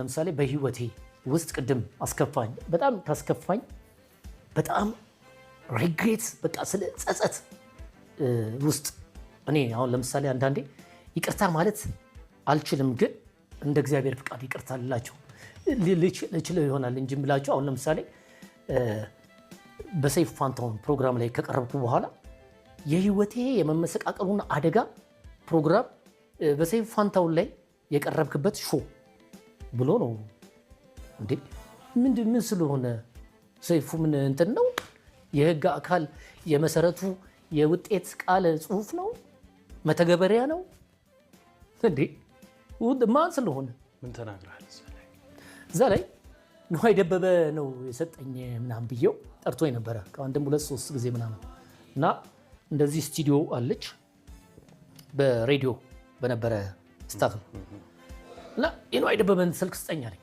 ለምሳሌ በህይወቴ ውስጥ ቅድም አስከፋኝ፣ በጣም ካስከፋኝ፣ በጣም regret፣ በቃ ስለ ጸጸት ውስጥ እኔ አሁን ለምሳሌ አንዳንዴ ይቅርታ ማለት አልችልም፣ ግን እንደ እግዚአብሔር ፍቃድ ይቅርታ ልላቸው ልችለው ይሆናል እንጂ የምላቸው አሁን ለምሳሌ በሰይፉ ፋንታሁን ፕሮግራም ላይ ከቀረብኩ በኋላ የህይወቴ የመመሰቃቀሉን አደጋ ፕሮግራም በሰይፉ ፋንታሁን ላይ የቀረብክበት show ብሎ ነው እንዴ? ምንድን ምን ስለሆነ ሰይፉ ምን እንትን ነው? የህግ አካል የመሰረቱ የውጤት ቃል ጽሁፍ ነው፣ መተገበሪያ ነው እንዴ? ማን ስለሆነ? ምን ተናግረሃል እዛ ላይ? እዛ ላይ ንዋይ ደበበ ነው የሰጠኝ ምናምን ብዬው ጠርቶ ነበረ ከአንድም ሁለት ሶስት ጊዜ ምናምን። እና እንደዚህ ስቱዲዮ አለች፣ በሬዲዮ በነበረ staff ነው። እና የንዋይ ደበበን ስልክ ስጠኝ አለኝ።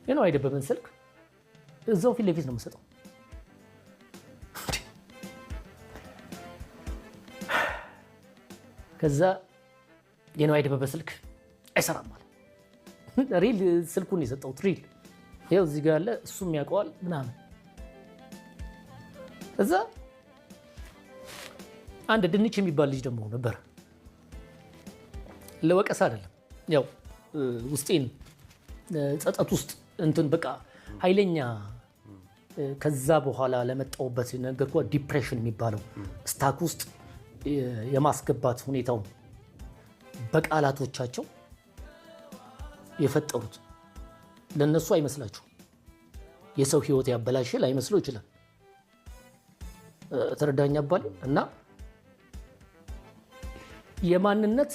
የንዋይ ደበበን ስልክ እዛው ፊት ለፊት ነው የምሰጠው። ከዛ የንዋይ ደበበ ስልክ አይሰራም አለ። Real ስልኩን የሰጠሁት real ይኸው እዚህ ጋር ያለ፣ እሱም ያውቀዋል ምናምን። እዛ አንድ ድንች የሚባል ልጅ ደግሞ ነበር። ለወቀሳ አይደለም፣ ያው ውስጤን ጸጸት ውስጥ እንትን በቃ ኃይለኛ ከዛ በኋላ ለመጣሁበት ነገርኩህ depression የሚባለው stuck ውስጥ የማስገባት ሁኔታውን በቃላቶቻቸው የፈጠሩት ለነሱ አይመስላችሁም። የሰው ህይወት ያበላሸ ላይመስለው ይችላል። ተረዳኝ አባሌ። እና የማንነት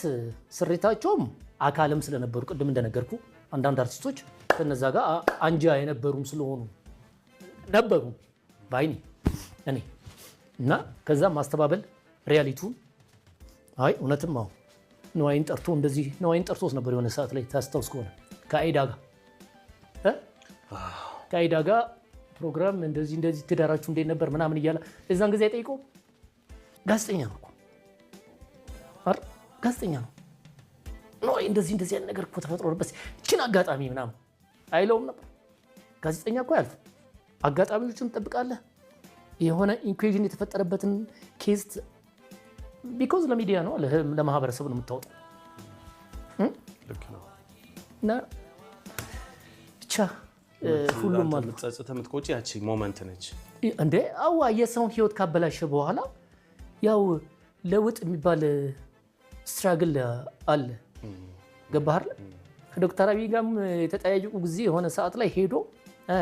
ስሬታቸውም አካልም ስለነበሩ ቅድም እንደነገርኩ አንዳንድ አርቲስቶች ከነዛ ጋር አንጃ የነበሩም ስለሆኑ ነበሩ ባይኔ እኔ። እና ከዛ ማስተባበል reality ውን አይ እውነትም አዎ ንዋይን ጠርቶ እንደዚህ ንዋይን ጠርቶት ነበር የሆነ ሰዓት ላይ ታስታውስ ከሆነ ከአይዳ ጋር እ ከአይዳ ጋር ፕሮግራም እንደዚህ እንደዚህ ትዳራችሁ እንዴት ነበር ምናምን እያለ የዛን ጊዜ አይጠይቀውም። ጋዜጠኛ ነው እኮ አይደል? ጋዜጠኛ ነው። ንዋይ እንደዚህ እንደዚህ አይነት ነገር እኮ ተፈጥሮ ነበር፣ ይህችን አጋጣሚ ምናምን አይለውም ነበር። ጋዜጠኛ እኮ ያልፍ አጋጣሚዎችን ትጠብቃለህ። የሆነ equation የተፈጠረበትን case because ለሚዲያ ነው፣ ለማህበረሰቡ ነው የምታወጣው። ልክ ነው። እና ብቻ ሁሉም አሉ። የምትጸጸት የምትቆጭ ያቺ moment ነች። እንዴ አዋ፣ የሰውን ህይወት ካበላሸ በኋላ ያው ለውጥ የሚባል struggle አለ። ገባህ አይደል? ከዶክተር አብይ ጋርም የተጠያየቁ ጊዜ የሆነ ሰዓት ላይ ሄዶ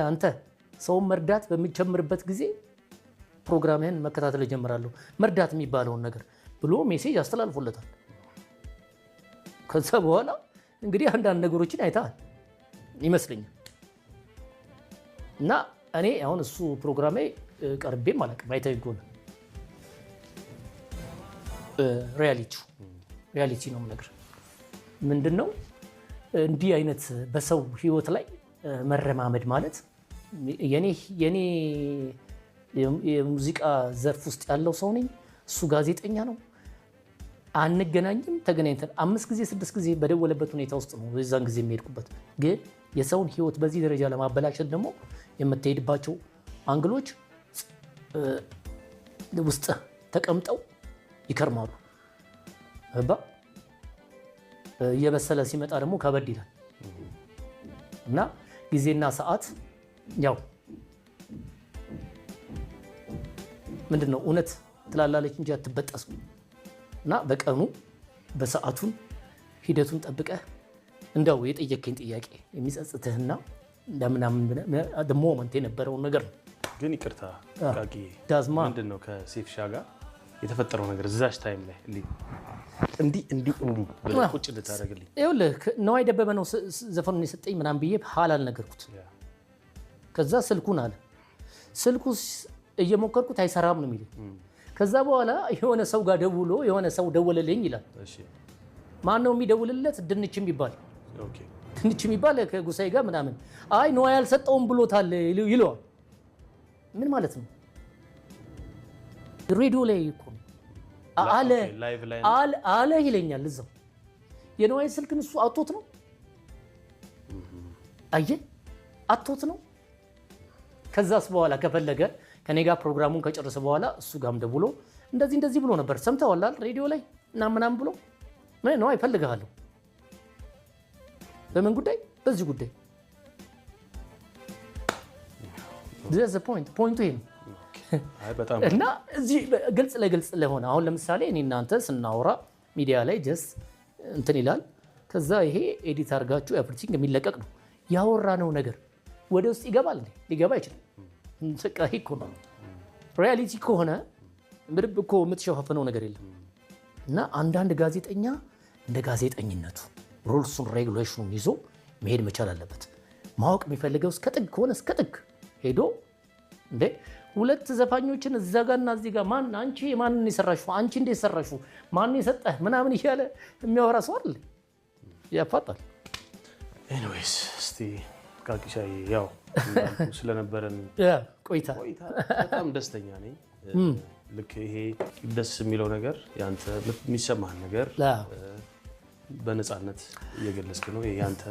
አንተ ሰውን መርዳት በሚጀምርበት ጊዜ ፕሮግራምህን መከታተል እጀምራለሁ፣ መርዳት የሚባለውን ነገር ብሎ message አስተላልፎለታል። ከዛ በኋላ እንግዲህ አንዳንድ ነገሮችን አይተሃል ይመስለኛል። እና እኔ አሁን እሱ ፕሮግራሜ ቀርቤም አላውቅም። አይተኸኝ ከሆነ reality ነው የምነግርህ። ምንድን ነው እንዲህ አይነት በሰው ህይወት ላይ መረማመድ ማለት የኔ የሙዚቃ ዘርፍ ውስጥ ያለው ሰው ነኝ፣ እሱ ጋዜጠኛ ነው። አንገናኝም። ተገናኝተን አምስት ጊዜ ስድስት ጊዜ በደወለበት ሁኔታ ውስጥ ነው የዛን ጊዜ የሚሄድኩበት። ግን የሰውን ህይወት በዚህ ደረጃ ለማበላሸት ደግሞ የምትሄድባቸው angle ኦች ውስጥ ተቀምጠው ይከርማሉ። ገባ? እየበሰለ ሲመጣ ደግሞ ከበድ ይላል። እና ጊዜና ሰዓት ያው ምንድን ነው እውነት ትላላለች እንጂ አትበጠስም። እና በቀኑ በሰዓቱን ሂደቱን ጠብቀህ እንደው የጠየከኝ ጥያቄ የሚጸጽትህና ለምናምን moment የነበረውን ነገር ነው። ግን ይቅርታ ቃቂ፣ ዳዝማ። ምንድን ነው ከሴፍሻ ጋር የተፈጠረው ነገር እዛች time ላይ እንዲህ እንዲህ እንዲህ እንዲህ ብለህ ቁጭ እንድታደርግልኝ? ይኸውልህ ነዋይ ደበበ ነው ዘፈኑን የሰጠኝ ምናምን ብዬ ሀል አልነገርኩት። ከዛ ስልኩን አለ፣ ስልኩ እየሞከርኩት አይሰራም ነው የሚለኝ። ከዛ በኋላ የሆነ ሰው ጋር ደውሎ የሆነ ሰው ደወለልኝ ይላል። ማን ነው የሚደውልለት? ድንች የሚባል ድንች የሚባል ከጉሳይ ጋር ምናምን አይ ነዋይ አልሰጠውም ብሎታል ይለዋል። ምን ማለት ነው? ሬዲዮ ላይ እኮ ነው አለ። Live ላይ ነው? አለ አለ ይለኛል እዛው። የነዋይ ስልክን እሱ አውጥቶት ነው። አየህ አቶት ነው። ከዛስ በኋላ ከፈለገ ከኔ ጋር ፕሮግራሙን ከጨረሰ በኋላ እሱ ጋርም ደውሎ እንደዚህ እንደዚህ ብሎ ነበር ሰምተዋል ሬዲዮ ላይ እና ምናምን ብሎ ምን ነው አይፈልግሃለሁ። በምን ጉዳይ? በዚህ ጉዳይ። That's the point። Point ኡ ይሄ ነው። እና እዚህ ግልጽ ለግልጽ ለሆነ አሁን ለምሳሌ እኔ እናንተ ስናወራ ሚዲያ ላይ just እንትን ይላል። ከዛ ይሄ edit አድርጋችሁ everything የሚለቀቅ ነው። ያወራነው ነገር ወደ ውስጥ ይገባል እንዴ? ሊገባ አይችልም። በቃ ይሄ እኮ ነው reality ከሆነ ምንም እኮ የምትሸፋፍነው ነገር የለም። እና አንዳንድ ጋዜጠኛ እንደ ጋዜጠኝነቱ rules ኡን regulation ኡን ይዞ መሄድ መቻል አለበት። ማወቅ የሚፈልገው እስከ ጥግ ከሆነ እስከ ጥግ ሄዶ እንዴ ሁለት ዘፋኞችን እዛ ጋርና እዚህ ጋር ማን አንቺ ማንን የሰራሽው አንቺ እንዴት ሰራሽው ማን የሰጠህ ምናምን እያለ የሚያወራ ሰው አይደል? ያፋጣል። Anyways እስቲ ቃቂሻዬ ያው ስለነበረን ቆይታ በጣም ደስተኛ ነኝ። ልክ ይሄ ደስ የሚለው ነገር ያንተ የሚሰማህን ነገር በነፃነት እየገለጽክ ነው። ይሄ ያንተ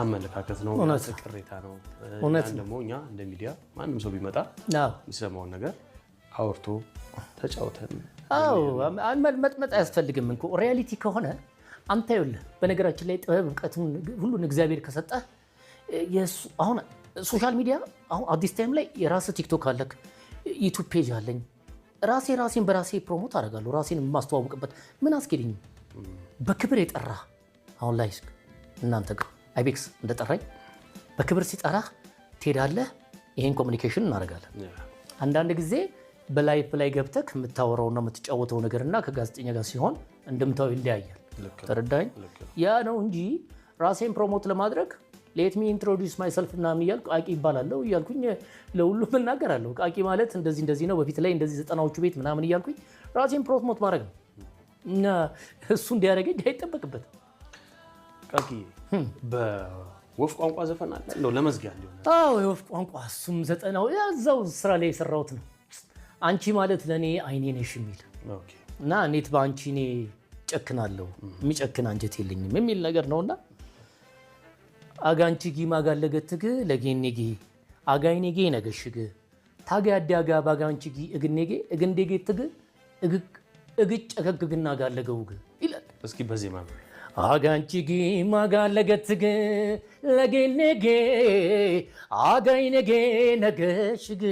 አመለካከት ነው፣ ያንተ ቅሬታ ነው። ደግሞ እኛ እንደ ሚዲያ ማንም ሰው ቢመጣ የሚሰማውን ነገር አውርቶ ተጫውተን መጥመጥ አያስፈልግም እኮ reality ከሆነ አንተ ይኸውልህ፣ በነገራችን ላይ ጥበብ እውቀቱን ሁሉን እግዚአብሔር ከሰጠህ አሁን social media አሁን አዲስ time ላይ የራስህ ቲክቶክ አለክ፣ ዩቱብ page አለኝ። ራሴን በራሴ promote አደርጋለሁ። ራሴን የማስተዋውቅበት ምን አስኬደኝም። በክብር የጠራ አሁን ላይ እናንተ ጋር አይቤክስ እንደጠራኝ በክብር ሲጠራህ ትሄዳለህ። ይሄን communication እናደርጋለን። አንዳንድ ጊዜ በ live ላይ ገብተህ የምታወራውና የምትጫወተው ነገርና ከጋዜጠኛ ጋር ሲሆን እንደምታው ይለያያል። ተረዳኝ? ያ ነው እንጂ ራሴን promote ለማድረግ let me introduce myself ምናምን እያልኩ ቃቂ ይባላለሁ እያልኩኝ ለሁሉም እናገራለሁ። ቃቂ ማለት እንደዚህ እንደዚህ ነው፣ በፊት ላይ እንደዚህ ዘጠናዎቹ ቤት ምናምን እያልኩኝ ራሴን promote ማድረግ ነው እና እሱ እንዲያደርገኝ አይጠበቅበትም። ቃቂ በወፍ ቋንቋ ዘፈን አለ እንደው ለመዝጊያ እንዲሆን? አዎ የወፍ ቋንቋ እሱም ዘጠናው እዛው ስራ ላይ የሰራሁት ነው። አንቺ ማለት ለእኔ አይኔ ነሽ የሚል እና እንዴት በአንቺ እኔ ጨክናለሁ የሚጨክን አንጀት የለኝም የሚል ነገር ነውና አጋንቺ ጊ ማጋለገትግ ለጌኔጌ አጋይኔጌ ነገሽግ ታጋዳጋ ባጋንቺ ጊ እግኔጌ እግንዴጌ ትግ እግጨከግግና ጋለገውግ ይላል። እስኪ በዜማ አጋንቺ ጊ ማጋለገትግ ለጌኔጌ አጋይኔጌ ነገሽግ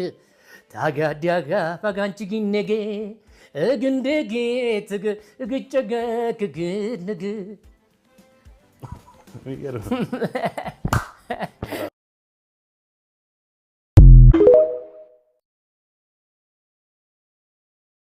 ታጋዳጋ ባጋንቺ ጊ ኔጌ እግንዴጌ ትግ እግጨገግግንግ።